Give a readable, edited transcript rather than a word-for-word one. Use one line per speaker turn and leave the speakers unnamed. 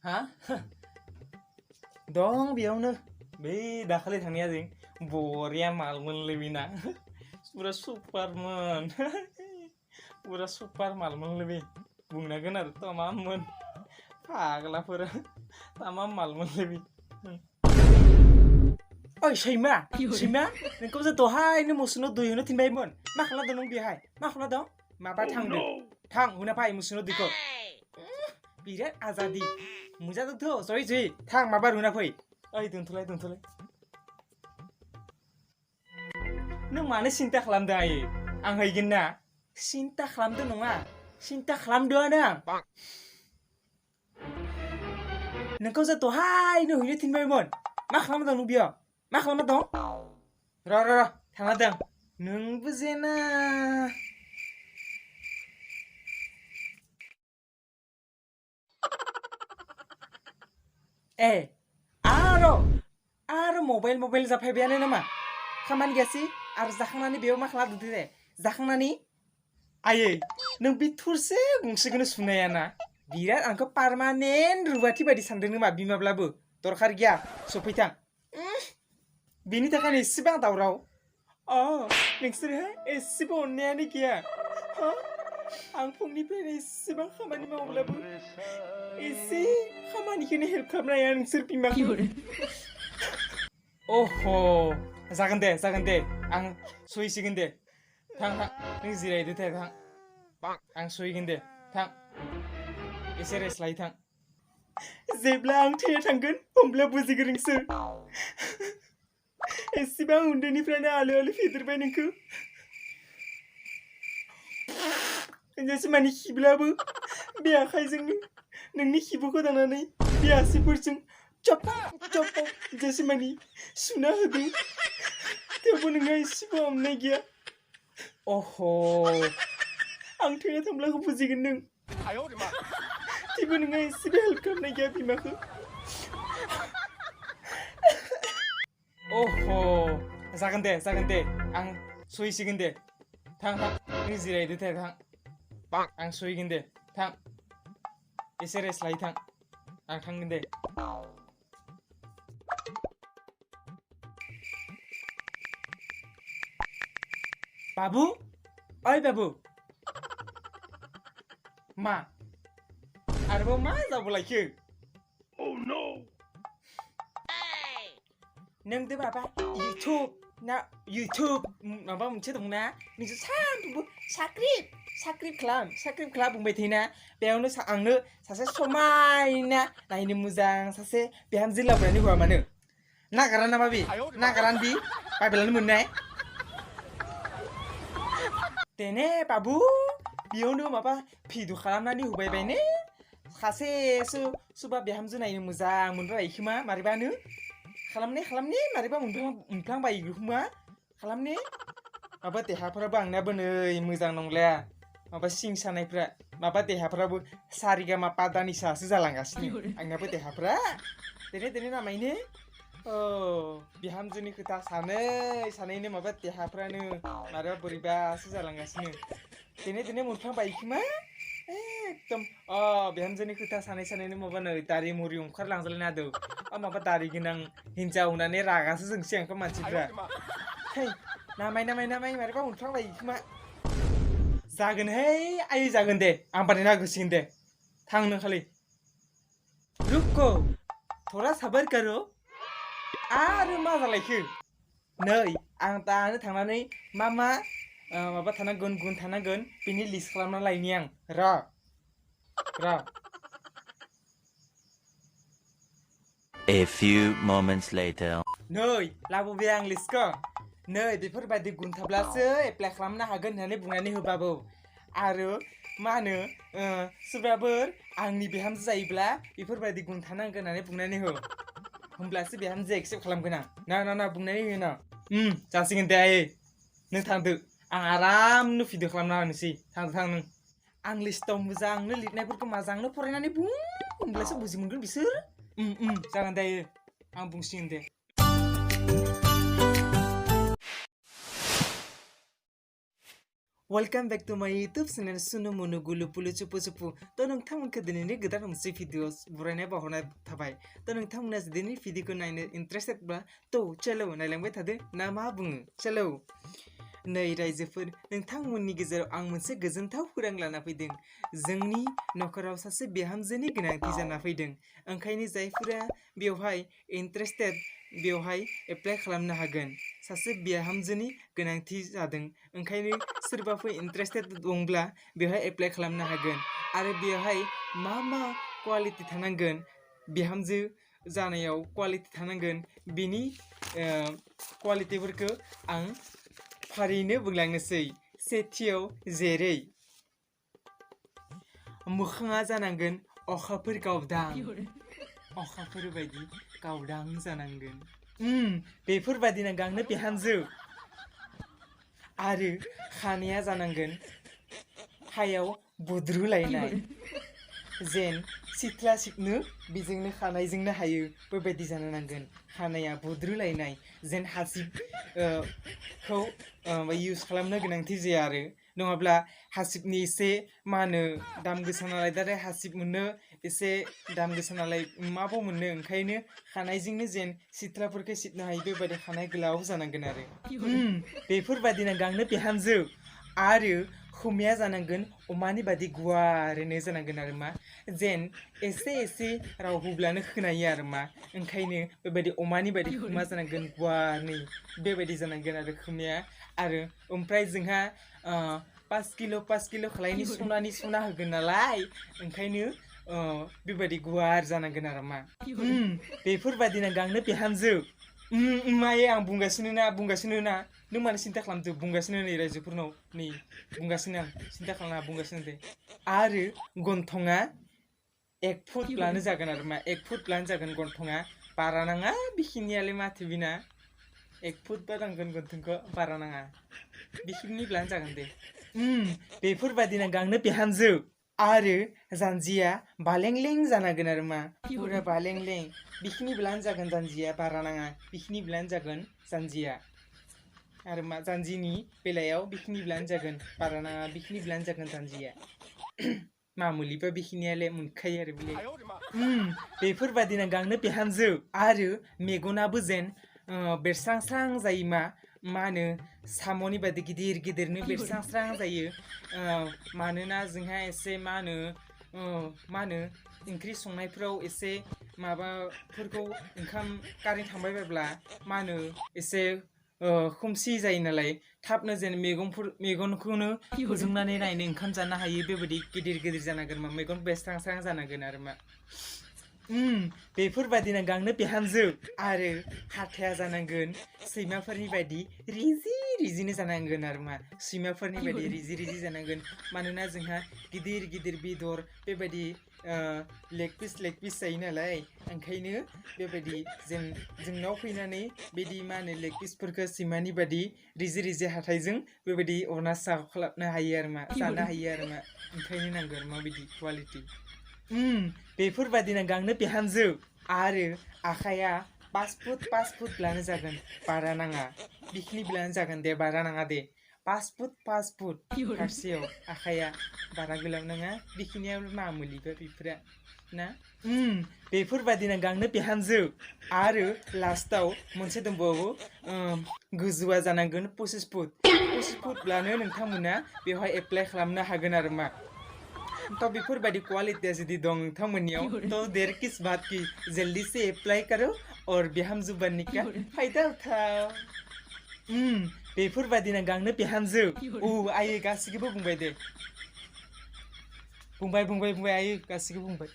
Ha? Dong बेयावनो बे दाखालि थांनाया जों बरिया माल मोनलायबायना पुरा सुपारमोन पुरा सुपार माल मोनलायबाय बुंनांगोन आरो तमाममोन फाग्लाफोरा तमाम माल मोनलायबाय ओइ सैमा नोंखौ जे दहायनो मोसौनाव दै होनो थिनबायमोन मा खालामदों नों बेहाय मा खालामदों माबा थांदों थां होना फै मोसौनाव दैखौ बिराद आजादि मोजांथ' जय थां माबा रुना फै ओइ दोनथ'लाय नों मानो सिन्था खालामदों आयै आं हैगोन ना सिन्था खालामदों नङा सिन्था खालामदोंआनो आं नोंखौ जे दहायनो हैनो थिनबायमोन मा खालामदों नों बेयाव मा खालामना दं र' थांना दं नोंबो जेना ए आरो मबाइल जाफायबायानो नामा खामानि गैयासै आरो जाखांनानै बेयाव मा खालामदों दे जाखांनानै आयै नों बे थुरसे गंसेखौनो सुनायाना बिराद आंखौ पार्मानेन्ट रुवाथि बायदि सानदों नामा बिमाब्लाबो दरखार गैया सफैथां बेनि थाखायनो एसेबां दावराव नोंसोरहा एसेबो अननायानो गैया आं फुंनिफ्रायनो एसेबां खामानि मावब्लाबो एसे खामानिखौनो हेल्प खालामनो हाया नोंसोर बिमाखौ जागोन दे आं सहैसिगोन दे थां नों जिरायदो दे थां आं सहैगोन दे थां एसे रेस्ट लायो थां जेब्ला आं थैना थांगोन होमब्ला बुजिगोन नोंसोर एसेबां उन्दैनिफ्रायनो आलो फेदेरबाय नोंखौ हिनजावसि मानि खिब्लाबो बे आखाइजोंनो नोंनि खिबुखौ दानानै बे आसिफोरजों चप हिनजावसि मानि सुना होदों थेवबो नोंहा एसेबो अननाय गैया आं थैना थांब्लाखौ बुजिगोन नों थेवबो नोंहा एसेबो हेल्प खालामनाय गैया बिमाखौ जागोन दे आं सहैसिगोन दे थां नों जिरायदो दे थां आं सहैगोन दे थां एसे रेस्ट लायो थां आं थांगोन दे बाबु ओइ बाबु मा आरोबाव मा जाबावलायखो नों दे माबा इउटुब माबा मोनसे दंना नोंसोर सानफ्रोमबो साख्रिब खालाम बुंबाय थायोना बेयावनो आंनो सासे समायना नायनो मोजां सासे बिहामजो लाबोनानै होआ मानो नागारा नामा बे नागारानो बे बाइबेलानो मोननाय देने बाबु बेयावनो माबा भिडिअ खालामनानै होबाय बायने सासे सोरबा बिहामजो नायनो मोजां मोनबाय खोमा मारैबानो खालामने मारैबा मोनफ्लांबायो खोमा खालामने माबा देहाफोराबो आंनाबो नै मोजां नंलाया माबा सिं सानायफ्रा माबा देहाफ्राबो सारिगामा पादानिसासो जालांगासिनो आंनाबो देहाफ्रा देने नामायनो बिहामजोनि खोथा सानैनो माबा देहाफ्रानो मारैबा बोरैबासो जालांगासिनो देने मोनफ्लांबायो खोमा एकदम बिहामजोनि खोथा सानैनो माबा नै दारि मुरि ओंखारलांजालायना दं माबा दारि गोनां हिन्जाव होननानै रागासो जोंसै आंखौ मानसिफ्रा नामाय मारैबा मोनफ्लांबायो खोमा जागोनहाय आयै जागोन दे आं बानायना होसिगोन दे थांनो खालि रुको थोड़ा सबर करो आरो मा जालायखो नै आं दानो थांनानै मा माबा थानांगोन गुन थानांगोन बेनि लिस्ट खालामना लायनि आं र'
A few moments later.
नै लाबोबाय आं लिस्टखौ नै बेफोरबायदि गुन थाब्लासो एप्लाइ खालामनो हागोन होननानै बुंनानै होबाबो आरो मा होनो सोरबाफोर आंनि बिहामजो जायोब्ला बेफोरबायदि गुन थानांगोन होननानै बुंनानै हो होमब्लासो बिहामजो एक्सेप्ट खालामगोन आं ना बुंनानै हो ना जासिगोन दे आयै नों थांदो आं आरामनो भिडिअ खालामना होनोसै थां नों आं लिस्टआव मोजांनो लिरनायफोरखौ मोजांनो फरायनानै बुं होमब्लासो बुजि मोनगोन बिसोर जागोन दे आयै आं बुंसिगोन दे Welcome back to my YouTube channel Sunu Munu Gulu Pulu Cupu Cupu. To nोंथांमोनखौ दिनैनि गोदान मोनसे भिडिअ बरायनाय बावहरनाय थाबाय। To नोंथांमोना दिनैनि भिडिअखौ नायनो इन्टारेस्टेड ब्ला तो चलो नायलांबाय थादो ना मा बुङो चलो। नै रायजोफोर नोंथांमोननि गेजेराव आं मोनसे गोजोनथाव खौरां लाना फैदों। जोंनि नखराव सासे बिहामजोनि गोनांथि जाना फैदों। ओंखायनो जायफोरा बेवहाय इन्टारेस्टेड बेवहाय एप्लाइ खालामनो हागोन। सासे बिहामजोनि गोनांथि जादों। ओंखायनो सोरबाफोर इन्टारेस्टेड दंब्ला बेवहाय एप्लाइ खालामनो हागोन। आरो बेवहाय मा क्वालिटि थानांगोन बिहामजो जानायाव क्वालिटि थानांगोन बिनि क्वालिटिफोरखौ आं फारियैनो बुंलांनोसै। सेथियाव जेरै मोखाङा जानांगोन अखाफोर गावदां अखाफोर बायदि गावदां जानांगोन। बेफोरबादिनो गांनो बिहामजो। आरो खानाया जानांगोन हायाव बुद्रुलायनाय जेन सिथ्ला सिबनो बेजोंनो खानायजोंनो हायो बेबायदि जानो नांगोन। खानाया बुद्रुलायनाय जेन हासिबखौ इउज खालामनो गोनांथि जाया आरो नङाब्ला हासिबनि एसे मा होनो दाम गोसा नालाय दा हासिब मोननो एसे दाम गोसा नालाय माबो मोननो ओंखायनो खानायजोंनो जेन सिथ्लाफोरखौ सिबनो हायो बेबायदि खानाय गोलाव जानांगोन आरो बेफोरबादिनो गांनो बिहामजो। आरो खोमाया जानांगोन अमानि बादि गुवारैनो जानांगोन आरो मा जेन एसे राव होब्लानो खोनायो आरो मा ओंखायनो बेबायदि अमानि बादि खोमा जानांगोन गुवारनै बेबायदि जानांगोन आरो खोमाया। आरो ओमफ्राय जोंहा 5 किल' खालायनि सना होगोन नालाय ओंखायनो बेबायदि गुवार जानांगोन आरो मा बेफोरबादिनो गांनो बिहामजो। माये आं बुंगासिनो ना नों मानो सिन्था खालामदो बुंगासिनो नै रायजोफोरनाव नै बुंगासिनो आं सिन्था खालामना बुंगासिनो दे। आरो गन्थङा 1 फुट लानो जागोन आरो मा 1 फुट लानो जागोन गन्थङा बारा नाङा बिखिनियालाय माथो बिना 1 फुट बारांगोन गन्थंखौ बारा नाङा बिखिनि ब्लानो जागोन दे। बेफोरबादिनो गांनो बिहामजो। आरो जानजिया बालेंलें जानांगोन आरो मा पुरा बालेंलें बिखिनि ब्लानो जागोन जानजिया बारा नाङा बिखिनि ब्लानो जागोन जानजिया। आरो मा जानजिनि बेलायाव बिखिनि ब्लानो जागोन बारा नाङा बिखिनि ब्लानो जागोन जानजिया। मामुलिबा बिखिनियालाय मोनखायो आरो बिलाय। बेफोरबादिनो गांनो बिहामजो। आरो मेगनाबो जेन बेरस्रांस्रां जायो मा होनो साम'नि बादि गिदिरनो बेरस्रांस्रां जायो। मानोना जोंहा एसे मा होनो ओंख्रि संनायफ्राव एसे माबाफोरखौ ओंखाम कारेन्ट थांबाय बायब्ला मा होनो एसे खोमसि जायो नालाय थाबनो जेन मेगनखौनो फोजोंनानै नायनो ओंखाम जानो हायो बेबायदि गिदिर जानांगोन मा मेगन बेरस्रांस्रां जानांगोन आरो मा बेफोरबादिनो गांनो बिहामजो। आरो हाथाया जानांगोन सैमाफोरनि बायदि रिजिनो जानांगोन आरो मा सैमाफोरनि बायदि रिजि जानांगोन। मानोना जोंहा गिदिर बेदर बेबायदि लेग पिस जायो नालाय ओंखायनो बेबायदि जेन जोंनाव फैनानै बिदि मा होनो लेग पिसफोरखौ सैमानि बायदि रिजि हाथायजों बेबायदि अरना खालामनो हायो आरो मा जानो हायो आरो मा ओंखायनो नांगौ आरो माबायदि क्वालिटि। बेफोरबादिनो गांनो बिहामजो। आरो आखाइया 5 फुट ब्लानो जागोन बारा नाङा बिखिनि ब्लानो जागोन दे बारा नाङा दे 5 फुट फारसेयाव आखाइया बारा गोलाव नाङा बिखिनियाव मामुलिबा बेफोरा ना बेफोरबादिनो गांनो बिहामजो। आरो लास्टाव मोनसे दंबावो गोजौआ जानांगोन 25 फुटब्लानो नोंथांमोना बेवहाय एप्लाइ खालामनो हागोन आरो मा तो बेफोरबायदि क्वालिटिया जुदि दं नोंथांमोननियाव तो देर किस बात की जल्दी से अप्लाई करो और बिहामजो बनने का फायदा उठाओ। बेफोरबादिनो गांनो बिहामजो। आयै गासिखौबो बुंबाय दे बुंबाय आयै गासिखौबो बुंबाय।